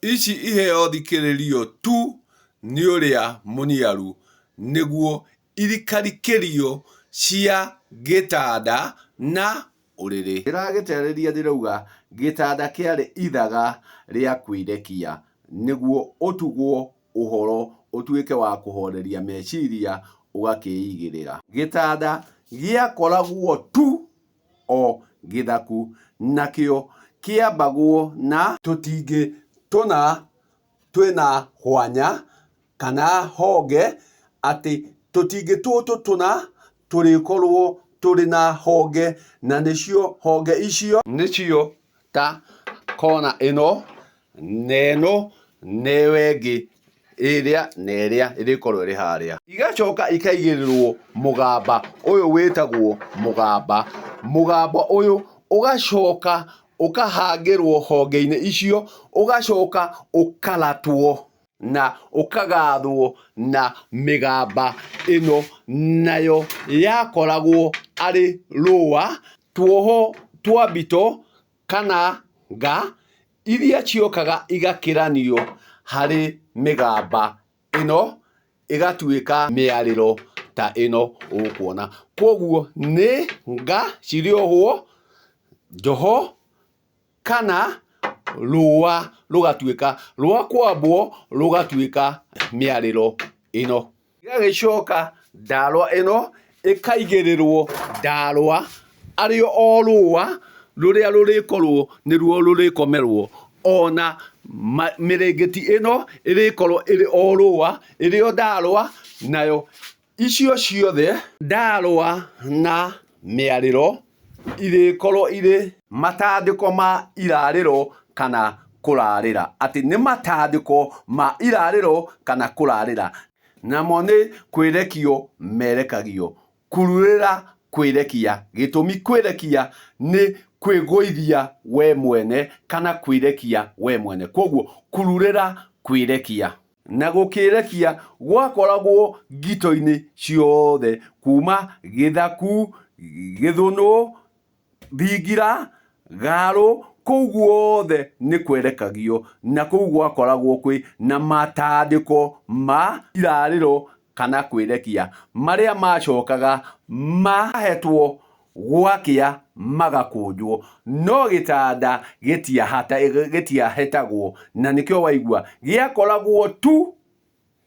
Ici iheo thikĩrĩrio tu nĩ ũrĩa mũniaru nĩguo irikarikĩrio cia gĩtanda na ũrĩrĩ. Ndĩragĩtarĩria ndĩrauga gĩtanda kĩarĩ ithaga rĩa kwĩrekia nĩguo ũtugwo ũhoro ũtuĩke wa kũhoreria meciria ũgakĩigĩrĩra. Gĩtanda gĩakoragwo tu o gĩthaku nakĩo kĩambagwo na. Tũtingĩ tũna twĩna hwanya kana honge atĩ tũtingĩ tũtũ tũna tũrĩkorwo tũrĩ na honge na nĩcio honge icio. Nĩcio ta kona ĩno na ĩno na ĩyo ĩngĩ ĩrĩa na ĩrĩa ĩrĩkorwo ĩrĩ harĩa. Igacoka ikaigĩrĩrwo mũgamba ũyũ wĩtagwo mũgamba. Mũgamba ũyũ ũgacoka ũkahangĩrwo honge-inĩ icio, ũgacoka ũkaratwo na ũkagathwo na mĩgamba ĩno, nayo yakoragwo arĩ rũa, tuoho twa mbito kana nga iria ciokaga igakĩranio harĩ mĩgamba ĩno ĩgatuĩka mĩarĩro ta ĩno ũkuona. Kwoguo nĩ nga cirĩohwo njoho kana rũa rũgatuĩka rwa kwambwo rũgatuĩka mĩarĩro ĩno. Ĩgagĩcoka ndarwa ĩno ĩkaigĩrĩrwo ndarwa arĩo o rũa rũrĩa rũrĩkorwo nĩruo rũrĩkomerwo ona mĩrĩngĩti ĩno ĩrĩkorwo ĩrĩ o rũa ĩrĩ o ndarwa nayo icio ciothe ndarwa na mĩarĩro irĩkorwo irĩ matandĩko ma irarĩro kana kũrarĩra, atĩ nĩ matandĩko ma irarĩro kana kũrarĩra, namo nĩ kwĩrekio merekagio, kururĩra kwĩrekia, gĩtũmi kwĩrekia nĩ kwĩgũithia we mwene kana kwĩrekia we mwene, kwoguo kururĩra kwĩrekia. Na gũkĩrekia gwakoragwo ngito-inĩ ciothe kuuma gĩthaku, gĩthũnũ, thingira, garũ, kũu guothe nĩ kwerekagio na kũu gwakoragwo kwĩ na matandĩko ma irarĩro kana kwĩrekia marĩa macokaga mahetwo gwakĩa magakũnjwo, no gĩtanda gĩtiahetagwo na nĩkĩo waigua gĩakoragwo tu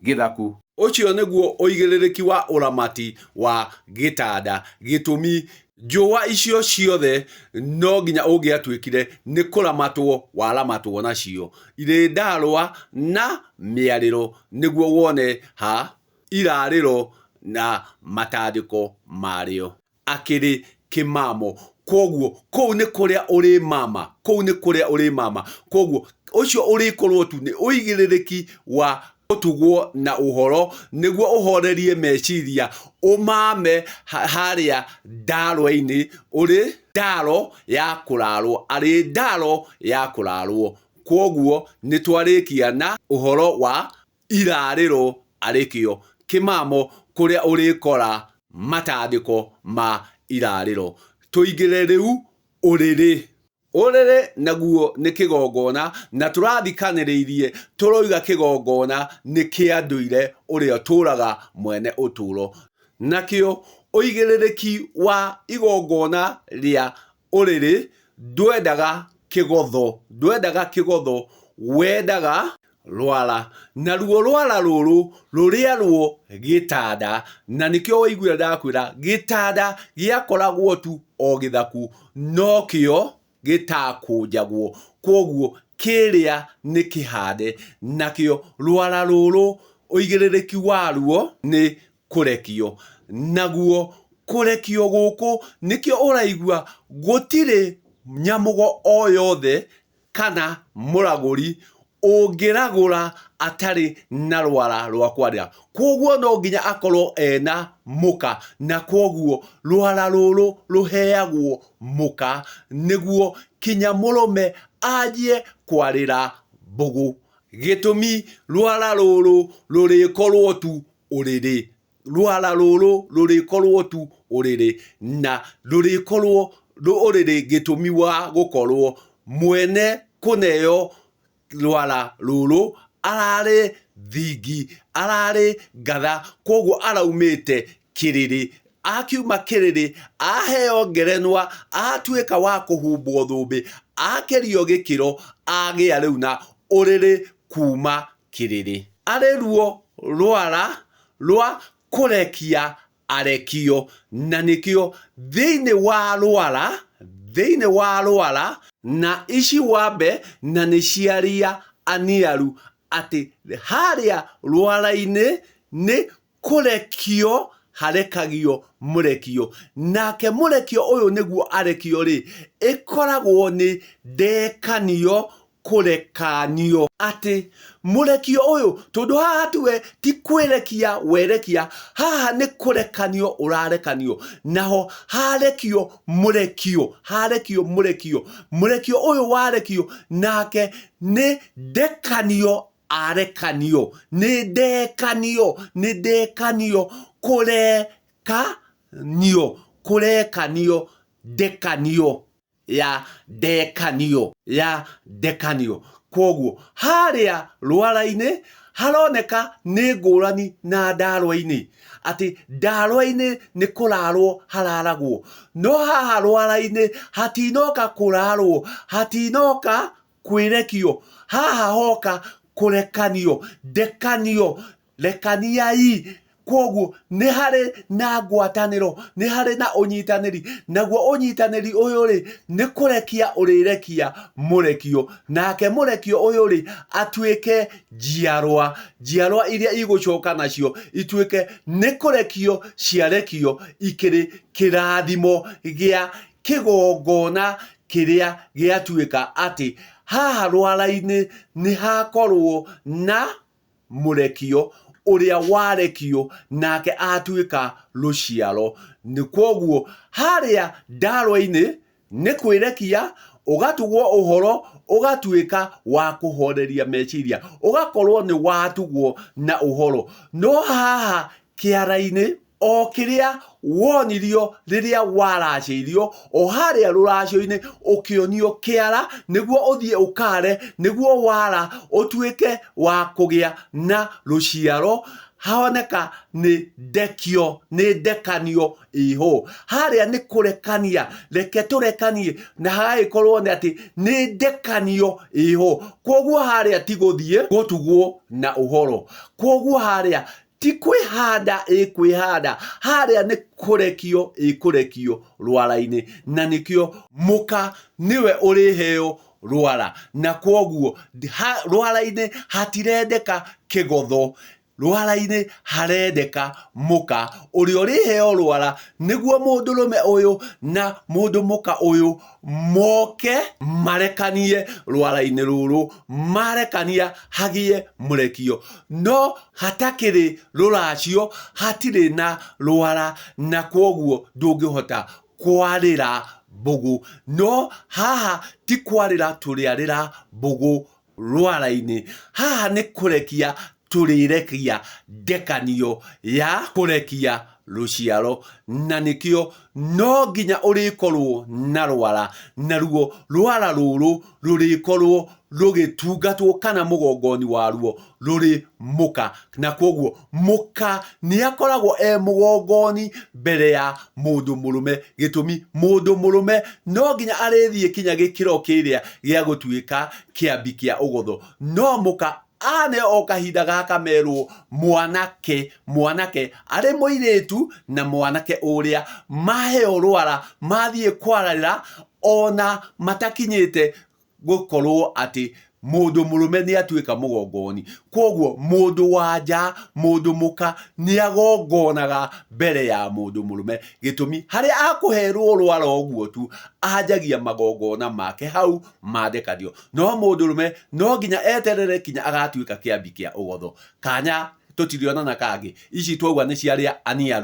gĩthaku. Ũcio nĩguo ũigĩrĩrĩki wa ũramati wa gĩtanda. Gĩtũmi, njũa icio ciothe no nginya ũngĩatuĩkire nĩ kũramatwo waramatwo nacio, irĩ ndarwa na mĩarĩro nĩguo wone ha irarĩro na matandĩko marĩo. Akĩrĩ kĩmamo. Kwoguo kũu nĩ kũrĩa ũrĩmama, kũu nĩ kũrĩa ũrĩmama. Kwoguo ũcio ũrĩkorwo tu nĩ ũigĩrĩrĩki wa gũtugwo na ũhoro nĩguo ũhorerie meciria, ũmame harĩa ndarwa-inĩ ũrĩ ndaro ya kũrarwo, arĩ ndaro ya kũrarwo. Kwoguo nĩ twarĩkia na ũhoro wa irarĩro arĩkĩo kĩmamo kũrĩa ũrĩkora matandĩko ma irarĩro. Tũingĩre rĩu ũrĩrĩ. Ũrĩrĩ naguo nĩ kĩgongona na tũrathikanĩrĩirie tũroiga kĩgongona nĩ kĩa ndũire ũrĩa ũtũraga mwene ũtũro. Nakĩo ũigĩrĩrĩki wa igongona rĩa ũrĩrĩ ndwendaga kĩgotho, ndwendaga kĩgotho, wendaga rwara. Naruo rwara rũrũ rũrĩarwo gĩtanda, na nĩkĩo waiguire ndakwĩra gĩtanda gĩakoragwo tu o gĩthaku, nokĩo gĩtakũnjagwo. Kwoguo kĩrĩa nĩ kĩhande, nakĩo rwara rũrũ ũigĩrĩrĩki waruo nĩ kũrekio. Naguo kũrekio gũkũ nĩkĩo ũraigua gũtirĩ nyamũgo o yothe kana mũragũri ũngĩragũra atarĩ na rwara rwa kwarĩra. Kwoguo no nginya akorwo ena mũka, na kwoguo rwara rũrũ rũheagwo mũka nĩguo kinya mũrũme anjie kwarĩra mbũgũ. Gĩtũmi rwara rũrũ rũrĩkorwo tu ũrĩrĩ. Rwara rũrũ rũrĩkorwo tu ũrĩrĩ, na rũrĩkorwo ũrĩrĩ gĩtũmi wa gũkorwo mwene kũneo rwara rũrũ ararĩ thingi, ararĩ ngatha, kwoguo araumĩte kĩrĩrĩ. Akiuma kĩrĩrĩ, aheo ngerenwa, atuĩka wa kũhumbwo thũmbĩ, akĩrio gĩkĩro, agĩa rĩu na ũrĩrĩ kuma kĩrĩrĩ. Arĩ ruo rwara rwa kũrekia arekio, na nĩkĩo thĩinĩ wa rwara, thĩinĩ wa rwara, na ici wambe na nĩ ciaria aniaru atĩ harĩa rwara-inĩ nĩ kũrekio harekagio mũrekio, nake mũrekio ũyũ nĩguo arekio-rĩ, ĩkoragwo nĩ ndekanio kũrekanio. Atĩ mũrekio ũyũ, tondũ haha tiwe ti kwĩrekia werekia, haha nĩ kũrekanio ũrarekanio, naho harekio mũrekio, harekio mũrekio, mũrekio ũyũ warekio nake nĩ ndekanio arekanio, nĩ ndekanio, nĩ ndekanio, kũrekanio, kũrekanio, ndekanio. Ya ndekanio ya ndekanio. Kwoguo harĩa rwara-inĩ haroneka nĩ ngũrani na ndarwa-inĩ, atĩ ndarwa-inĩ nĩ kũrarwo hararagwo, no haha rwara-inĩ hatinoka kũrarwo, hatinoka kwĩrekio, haha hoka kũrekanio, ndekanio. Rekaniai. Kwoguo nĩ harĩ na ngwatanĩro, nĩ harĩ na ũnyitanĩri, naguo ũnyitanĩri ũyũ-rĩ, nĩ kũrekia ũrĩrekia mũrekio, nake mũrekio ũyũ-rĩ, atuĩke njiarwa, njiarwa iria igũcoka nacio ituĩke nĩ kũrekio ciarekio ikĩrĩ kĩrathimo gĩa kĩgongona kĩrĩa gĩatuĩka atĩ haha rwara-inĩ nĩ hakorwo na mũrekio, ũrĩa warekio nake atuĩka rũciaro. Nĩ kwoguo harĩa ndarwa-inĩ nĩ kwĩrekia, ũgatugwo ũhoro, ũgatuĩka wa kũhoreria meciria, ũgakorwo nĩ watugwo na ũhoro. No haha kĩara-inĩ o kĩrĩa wonirio rĩrĩa waracĩirio, o harĩa rũracio-inĩ ũkĩonio kĩara, nĩguo ũthiĩ ũkare, nĩguo wara ũtuĩke wa kũgĩa na rũciaro, haoneka nĩ ndekio, nĩ ndekanio ĩho. Harĩa nĩ kũrekania, reke tũrekanie, na hagagĩkorwo nĩ atĩ nĩ ndekanio ĩho. Kwoguo harĩa ti gũthiĩ gũtugwo na ũhoro. Kwoguo harĩa Ti kwĩhanda ĩkwĩhanda, harĩa nĩ kũrekio ĩkũrekio rwara-inĩ, na nĩkĩo mũka nĩwe ũrĩheo rwara, na kwoguo rwara-inĩ hatirendeka kĩgotho, rwara-inĩ harendeka mũka ũrĩa ũrĩheo rwara, nĩguo mũndũrũme ũyũ na mũndũ mũka ũyũ moke marekanie rwara-inĩ rũrũ, marekania hagĩe mũrekio. No hatakĩrĩ rũracio, hatirĩ na rwara, na kwoguo ndũngĩhota kwarĩra mbũgũ. No haha ti kwarĩra tũrĩarĩra mbũgũ rwara-inĩ, haha nĩ kũrekia tũrĩrekia ndekanio ya kũrekia rũciaro, na nĩkĩo no nginya ũrĩkorwo na rwara, naruo rwara rũrũ rũrĩkorwo rũgĩtungatwo kana mũgongoni waruo rũrĩ mũka, na kwoguo mũka nĩ akoragwo e mũgongoni mbere ya mũndũ mũrũme. Gĩtũmi, mũndũ mũrũme no nginya arĩthiĩ kinya gĩkĩro kĩrĩa gĩa gũtuĩka kĩambi kĩa ũgotho, no mũka ane o kahinda gaka merwo mwanake, mwanake arĩ mũirĩtu na mwanake ũrĩa maheo rwara mathiĩ kwararĩra ona matakinyĩte gũkorwo atĩ mũndũ mũrũme nĩ atuĩka mũgongoni. Kwoguo mũndũ wa nja, mũndũ mũka nĩ agongonaga mbere ya mũndũ mũrũme. Gĩtũmi harĩa akũherwo rwara ũguo tu, anjagia magongona make hau mandekanio. No mũndũrũme no nginya eterere kinya agatuĩka kĩambi kĩa ũgotho. Kanya tũtirĩonana kangĩ. Ici twauga nĩ cia arĩa aniaru.